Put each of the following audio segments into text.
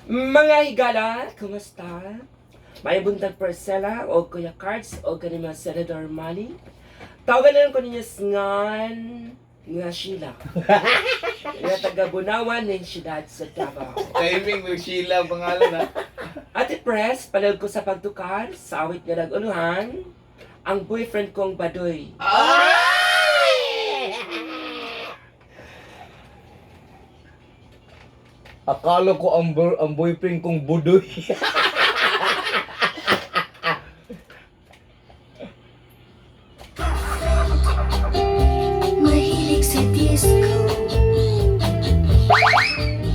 Mga higala, kumusta? May buntag, Priscilla o Kuya Cards o kani mga Senador Manny. Tawagan na lang ko ninyo ngan nga Sheila nga taga Bunawan ng siyudad sa Davao. Timing ng Sheila ang pangalan ha. Ate Press, palad ko sa pagtukar sa awit nga nag-uluhan, ang boyfriend kong badoy. Akala ko ang boyfriend kong budoy. Mahilig sa disco.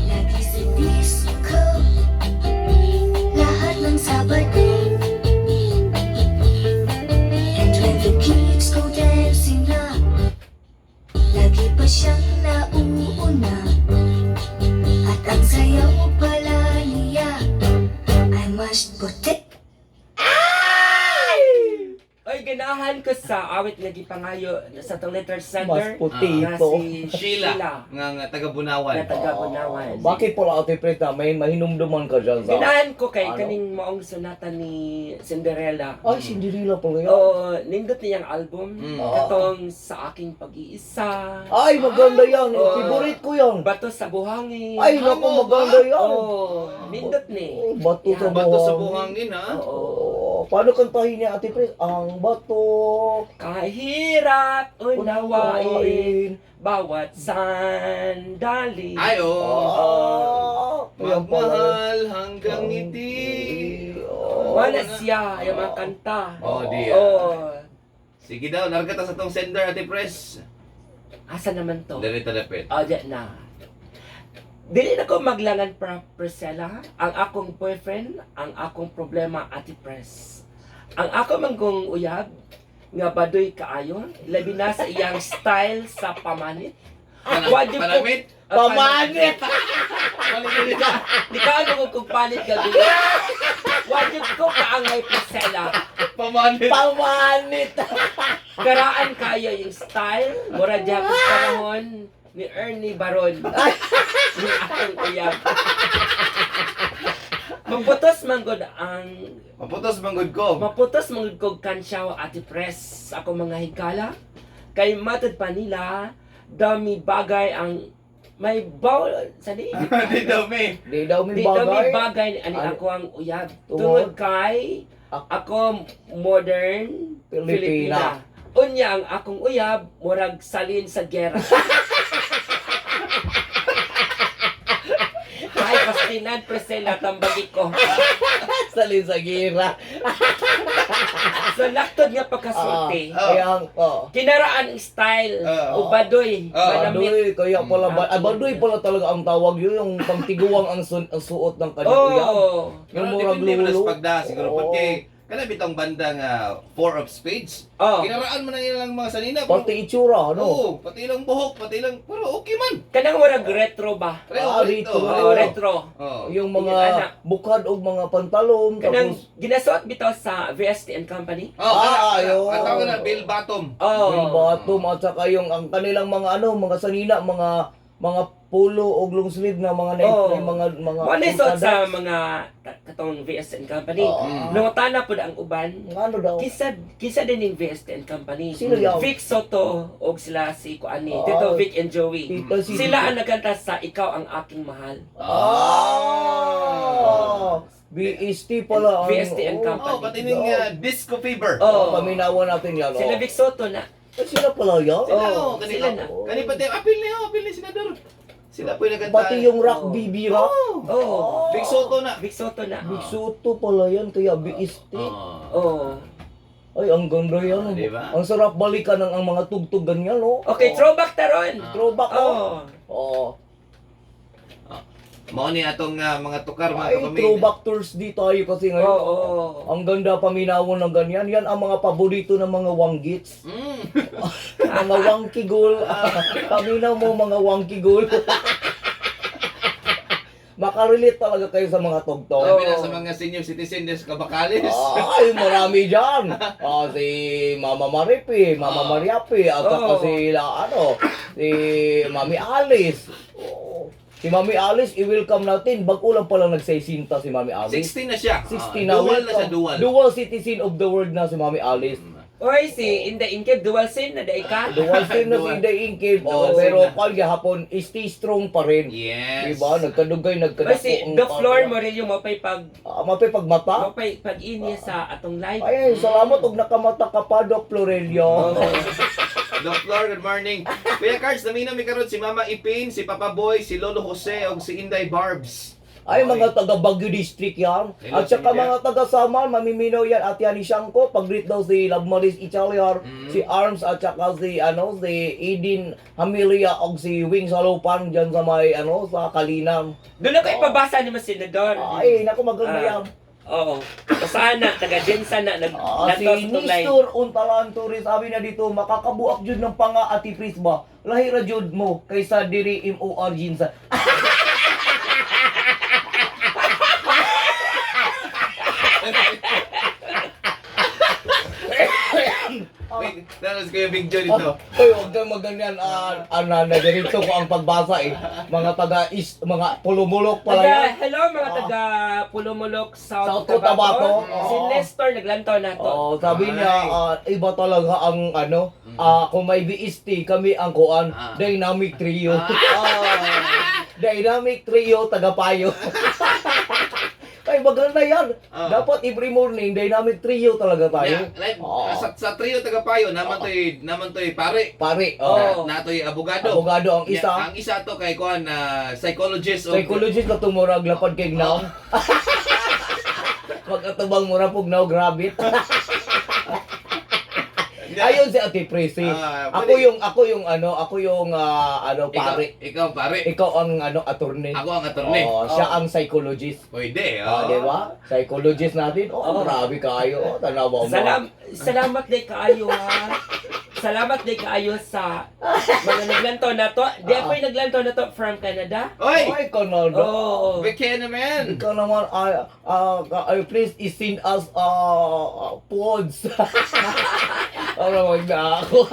Lagi sa disco. Lahat ng Sabado. And when the kids go dancing na, lagi pa siyang nauuna. At ang sayaw pala niya ay mashed potato. Oy, ganahan ko sa awit nga gipangayo sa tong letter Mas sender nga potato. si Sheila. Sheila Nga taga Bunawan. nga taga Bunawan. Bakit pala, Ate Pres, na may mahinumduman ka dyan sa Ganahan ko kay Ano? kaning maong sonata ni Cinderella. Ay, Cinderella pala yan. Oo, nindot niyang album. Katong Sa Aking Pag-iisa. Ay, maganda yan. Oo. Favorite ko yan. Bato sa Buhangin. Ay, naku, maganda yan. Oo, nindot ni. Oh, bato sa Yeah. Bato sa buhangin. buhangin ha. Oo. Oo. Paano kantahin niya, Ate Pres? Ang bato. Kahirap unawain Unawain. bawat sandali. Ay, oo. Ah, kaya pala. Magmahal hanggang ngiti. Oo. Wala siya yung mga kanta. Oh, di. Oo. Sige daw, narga ta sa tong sender, Ate Pres. Asa naman to? Dali ta dapit. Oh, di na. Dili na ko maglangan pra Priscilla. Ang akong boyfriend, ang akong problema, Ate Pres. Ang ako manggong uyab, nga badoy kaayo, labi na sa iyang style sa pamanit. Wag yun po- Panamit. Pamanit! Pamanit. Di ka ano kung kung palit gabi. Wajib ko kaangay, Priscilla. Pamanit. Pamanit! Karaan kayo yung style. Mura diya ko panahon ni Ernie Baron. Yung akong uyab. Maputos man gud ang Maputos manggod ko. Maputos man gud kog kansyaw, Ate Press, ako mga higala. Kay matud pa nila dami bagay ang may baw sa di. Di daw may. Di daw may Di dami bagay. bagay ani Ani- ako ang uyab. Tungod? Tungod kay ako modern Pilipina. Filipina. Unya ang akong uyab murag salin sa gera. Ay, pastilan, Priscilla, tambagi ko. Salin sa gira. So, laktod nga pagkasulti. Ah. Kaya, oh. Kinaraan ang style, Ah. o badoy, manamit. Badoy, kaya pala, badoy pala talaga ang tawag yun, yung pangtiguang ang suot ng kanyang uyab. Oh, Yung Pero murag depende man lulo. sa pagda siguro. Oo. Pagkay kana bitong banda nga Four of Spades. Oh. Kinaraan man ang ilang mga sanina. Pero, Pati itsura, ano? Oo, pati ilang buhok, pati ilang, pero okay man. Kanang murag retro ba? Pero Ah, retro. retro. Oh, retro. Oh. Yung mga Yung anak. bukad og mga pantalon, Kanang tapos ginasuot bitaw sa VST and Company. Oh, Ah, ayun. Ang tawag na Bill Bottom. Oh. bell bottom at saka yung ang kanilang mga ano, mga sanina, mga polo og long sleeve na mga na, Oo. na mga Mo na suot sa polka dots. mga katong VST and Company. Oo. Nangutana pud ang uban. Ano daw? Kisa din ning VST and Company. Sino yaw? Vic Soto og sila si kuani, Ah. Tito Vic and Joey. Tita si Sila ang nagkanta sa Ikaw ang Aking Mahal. Ah! BST pala ang VST and Company. Oh, pati ning Disco Fever. Oh. Oh, paminawan natin yan. Sila oh. Vic Soto na. Eh, sila pala yan. Sila, Oh, oh, kani, sila na. Kani pati apil niya, apil ni senador. Sila po yung nagkanta. Pati yung rock Oh. BB rock. Oh. Vic Soto na. Vic Soto na. Big Soto pala yan, kaya BST. Oh. Oh. Ay, ang ganda yan. Ah, di ba? Ang sarap balikan ng ang mga tugtog ganyan, no? Okay, Oh. throwback taron. Throwback, oh. Oh. Oh. Mao ni atong mga tukar, mga Ay, kapamilya. throwback Thursday tayo kasi ngayon. Oo. Ang ganda paminawon ng ganyan. Yan ang mga paborito ng mga wanggits. Mga wangkigol. Paminaw mo mga wangkigol. Makarelate talaga kayo sa mga tugtog. Sabi na sa mga senior citizen des Kabakales. Ay, marami dyan. Ah, si Mama Maripi, Mama Mariapi, at saka si, ano, si Mami Alice. Oo. Si Mami Alice, i-welcome natin. Bago lang pala nagsaisinta si Mami Alice. 16 na siya. 60 Ah, na. Dual na Welcome. siya, dual. Dual citizen of the world na si Mami Alice. Oy, si Inday Ingkib, dual sin na dai ka. Dual sin na si Dual. Inday Ingkib. Dual Oh, sin pero na. pal gihapon, stay strong pa rin. Yes. Diba? Nagkadugay, Oy, nagkadako. si ang- The Floor Morillo mo pay pag Ah, mapay pagmata. mo pay pag inya sa atong live. Ay, salamat og nakamata ka pa, Doc Florelio. Oo. Doc Flor, good morning. Kuya Cards, namina mi karon si Mama Ipin, si Papa Boy, si Lolo Jose ug si Inday Barbs. Ay, mga taga Baguio District yan. Hello, At saka Cynthia. mga taga Samar, mamiminaw yan. At yan ni Shanko, pag-greet daw si Love Maris Italiar, si Arms, at saka si, ano, si Edin Hamilia, og si Wing Salopan dyan sa may, ano, sa Kalinam. Doon ako ipabasa ni Mas Senador. Ay, naku, maganda yan. Oo. Saan na, taga Jensa na, nag Ah, si lantaw sa itong live. Nestor Untalan Torres, sabi na dito, makakabuak jud ng panga ati Prisma. Lahira jud mo kaysa diri MOR Jinsa. Wait, nanas Kuya Big Joe dito. Uy, huwag kang maganyan. Ah, na, diretso ko ang pagbasa eh. Mga taga East, mga Pulumulok pala Taga, yan. hello mga taga Pulumulok, South, South Cotabato. Si Oo. Nestor naglantaw na to. Oh, sabi niya, Ay. iba talaga ang ano, kung may BST, kami ang kuan, Dynamic Trio. Dynamic Trio, tagapayo. Ay, maganda yan. Dapat every morning, Dynamic Trio talaga tayo. Yeah, like, Oo. sa trio tagapayo, naman to'y pare. Pare, Oo. oh. Na, nato'y abogado. Abogado ang isa. Yeah, ang isa to kay kuan na psychologist o Psychologist na tumurag lapad kay now. Pagkatubang mura pug now, grabe. Ayun si Ate Prissy. Ah, Ako pwede. yung ako yung ano, ako yung ano Ikaw, pare. ikaw pare. Ikaw ang ano attorney. Ako ang attorney. Oh, siya ang psychologist. Pwede, Ah, oh. di ba? Psychologist natin. Oh, Oo. grabe kayo. Oh, tanawa mo. Salamat day kaayo ha. Salamat day kaayo sa mga naglantaw na to. Di ako yung naglantaw na to from Canada. Oy! Ay, Canada. Oo. Beke naman! Ikaw naman, ay, please send us pods. Ano wag na ako.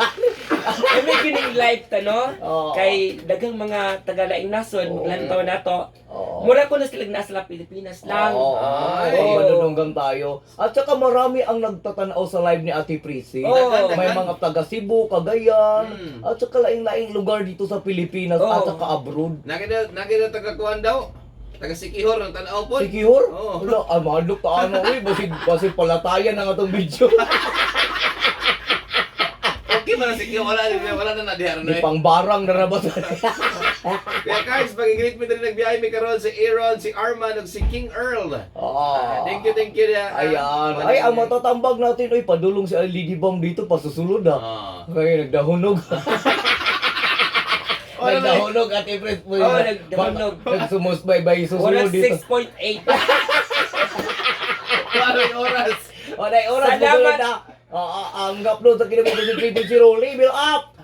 Ay, may kining live ta no? Oo. Kay daghang mga taga-laing nasod Oo. maglantaw na to. Oo. Mura ko na sila nasa la Pilipinas lang. Oo, Ay. oo, madudunggan tayo. At saka marami ang nagtatanaw sa live ni Ate Prissy. Oo. May mga taga Cebu, Cagayan, at saka laing-laing lugar dito sa Pilipinas Oo. at saka abroad. Nakita taga kuan daw. Taga Sikihor ang tanaw po. Si Kihor? Oo. Wala, ah, mahadlok ta ano, uy, basig, basig palatayan ang atong video. Okay man ang Sikihor, wala wala na na diha Di eh. pangbarang na rabas. Kuya Cards, pag-greet mi diri nagbiyahe mi karon si Aaron, si Arman ug si King Earl. Ah. Thank you, thank you. Ayan. Ay, ang matatambag natin, uy, padulong si Lady Bang dito, pasusulod ah. Kaya nagdahunog. Oh, ano na eh? Nagdahunog at April po. Oo, nagdahunog. Nagsumusbay-bay Oras susulod dito. 6.8. Wala yung oras. O, dahil oras, Salamat. susulod na. Ang upload sa kilometer 3.0, level up!